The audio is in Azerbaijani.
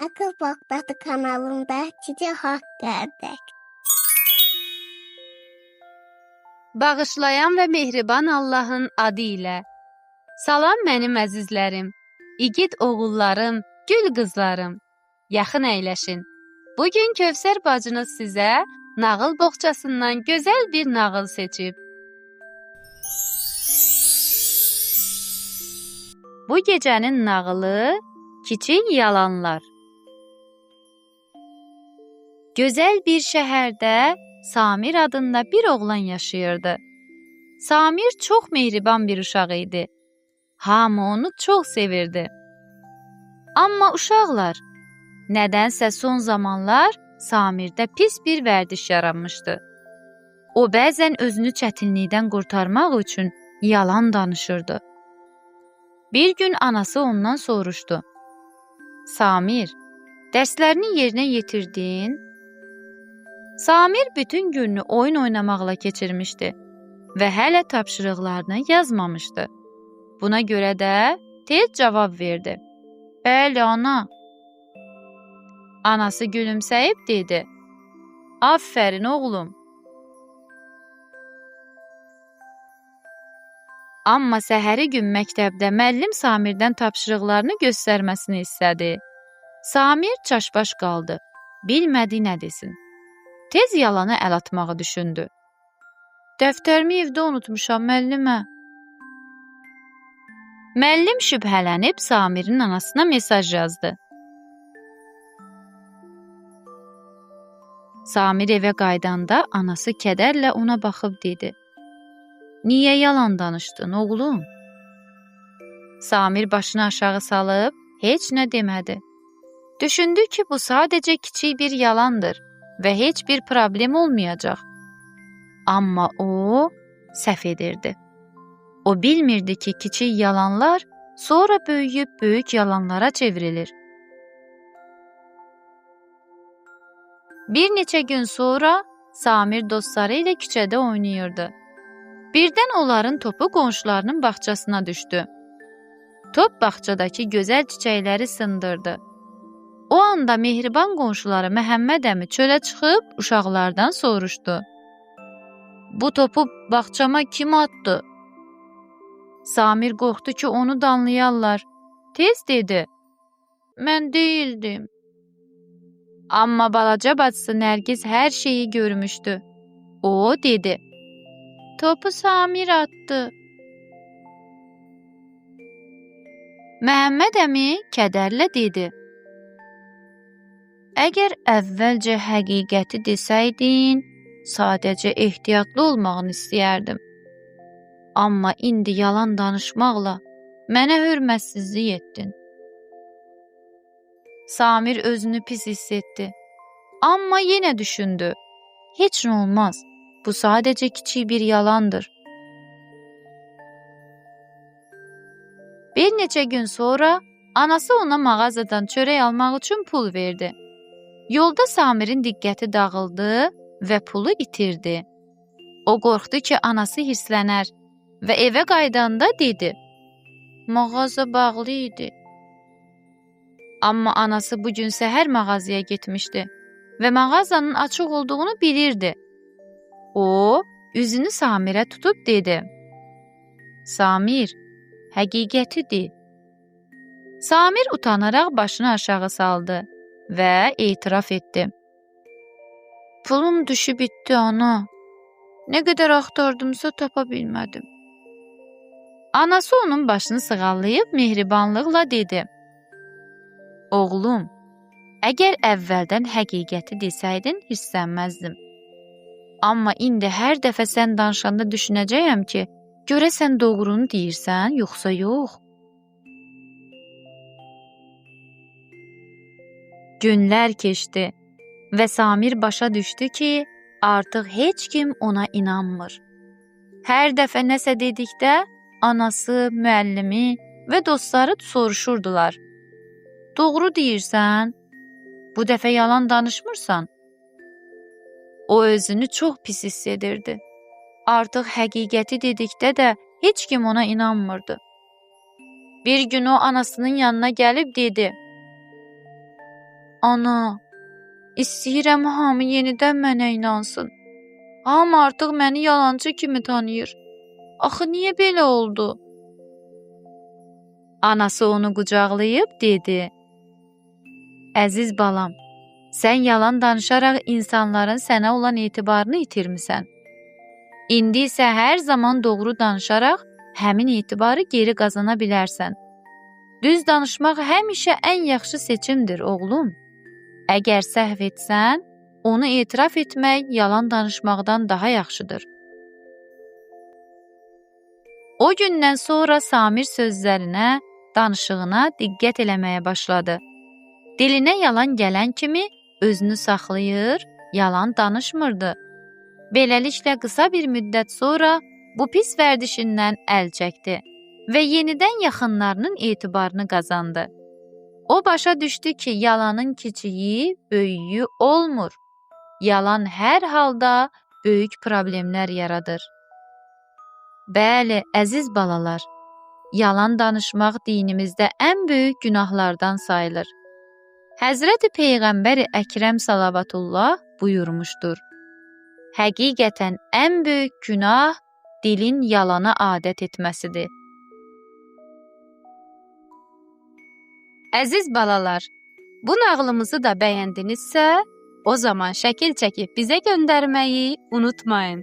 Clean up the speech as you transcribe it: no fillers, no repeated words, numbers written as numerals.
Akıl Boqdatı kanalında sizi xoş gördük. Bağışlayan və mehriban Allahın adı ilə. Salam mənim əzizlərim, igid oğullarım, gül qızlarım. Yaxın əyləşin. Bugün Kövsər bacınız sizə nağıl boğçasından gözəl bir nağıl seçib. Bu gecənin nağılı Kiçik Yalanlar. Gözəl bir şəhərdə Samir adında bir oğlan yaşayırdı. Samir çox mehriban bir uşaq idi. Hamı onu çox sevirdi. Amma uşaqlar, nədənsə son zamanlar Samirdə pis bir vərdiş yaranmışdı. O bəzən özünü çətinlikdən qurtarmaq üçün yalan danışırdı. Bir gün anası ondan soruşdu. Samir, dərslərini yerinə yetirdin? Samir bütün gününü oyun oynamaqla keçirmişdi və hələ tapşırıqlarını yazmamışdı. Buna görə də tez cavab verdi. Bəli, ana. Anası gülümsəyib dedi. Aferin oğlum. Amma səhəri gün məktəbdə müəllim Samirdən tapşırıqlarını göstərməsini istədi. Samir çaşbaş qaldı. Bilmədi nə desin. Tez yalanı əl atmağı düşündü. Dəftərimi evdə unutmuşam, müəllimə. Müəllim şübhələnib Samirin anasına mesaj yazdı. Samir evə qayıdanda anası kədərlə ona baxıb dedi. Niyə yalan danışdın, oğlum? Samir başını aşağı salıb heç nə demədi. Düşündü ki, bu sadəcə kiçik bir yalandır və heç bir problem olmayacaq. Amma o səhv edirdi. O bilmirdi ki, kiçik yalanlar sonra böyüyüb böyük yalanlara çevrilir. Bir neçə gün sonra Samir dostları ilə küçədə oynayırdı. Birdən onların topu qonşularının bağçasına düşdü. Top bağçadakı gözəl çiçəkləri sındırdı. O anda mehriban qonşuları Məhəmməd əmi çölə çıxıb uşaqlardan soruşdu. Bu topu bağçama kim atdı? Samir qorxdu ki, onu danlayarlar. Tez dedi. Mən deyildim. Amma balaca bacısı Nərgiz hər şeyi görmüşdü. O dedi. Topu Samir atdı. Məhəmməd əmi kədərlə dedi. Əgər əvvəlcə həqiqəti desəydin, sadəcə ehtiyatlı olmağını istəyərdim. Amma indi yalan danışmaqla mənə hörmətsizlik etdin. Samir özünü pis hiss etdi. Amma yenə düşündü. Heç nə olmaz. Bu sadəcə kiçik bir yalandır. Bir neçə gün sonra anası ona mağazadan çörək almaq üçün pul verdi. Yolda Samirin diqqəti dağıldı və pulu itirdi. O qorxdu ki, anası hirslənər və evə qayıdanda dedi: "Mağaza bağlı idi." Amma anası bu gün səhər mağazaya getmişdi və mağazanın açıq olduğunu bilirdi. O, üzünü Samirə tutub dedi: "Samir, həqiqəti de." Samir utanaraq başını aşağı saldı və etiraf etdi. Pulum düşüb itdi, ana. Nə qədər axtardımsa tapa bilmədim. Anası onun başını sığallayıb mehribanlıqla dedi. Oğlum, əgər əvvəldən həqiqəti desəydin, hirslənməzdim. Amma indi hər dəfə sən danışanda düşünəcəyəm ki, görəsən doğrunu deyirsən, yoxsa yox. Günlər keçdi və Samir başa düşdü ki, artıq heç kim ona inanmır. Hər dəfə nəsə dedikdə anası, müəllimi və dostları soruşurdular. Doğru deyirsən? Bu dəfə yalan danışmırsan? O özünü çox pis hiss edirdi. Artıq həqiqəti dedikdə də heç kim ona inanmırdı. Bir gün o anasının yanına gəlib dedi: Ana, istəyirəm hamı yenidən mənə inansın. Hamı artıq məni yalançı kimi tanıyır. Axı niyə belə oldu? Anası onu qucaqlayıb dedi: Əziz balam, sən yalan danışaraq insanların sənə olan etibarını itirmisən. İndi isə hər zaman doğru danışaraq həmin etibarı geri qazana bilərsən. Düz danışmaq həmişə ən yaxşı seçimdir, oğlum. Əgər səhv etsən, onu etiraf etmək yalan danışmaqdan daha yaxşıdır. O gündən sonra Samir sözlərinə, danışığına diqqət eləməyə başladı. Dilinə yalan gələn kimi özünü saxlayır, yalan danışmırdı. Beləliklə qısa bir müddət sonra bu pis vərdişindən əl çəkdi və yenidən yaxınlarının etibarını qazandı. O başa düşdü ki, yalanın kiçiyi, böyüyü olmur. Yalan hər halda böyük problemlər yaradır. Bəli, əziz balalar, yalan danışmaq dinimizdə ən böyük günahlardan sayılır. Həzrəti Peyğəmbər Əkrəm salavatullah buyurmuşdur: Həqiqətən ən böyük günah dilin yalana adət etməsidir. Əziz balalar, bu nağılımızı da bəyəndinizsə, o zaman şəkil çəkib bizə göndərməyi unutmayın.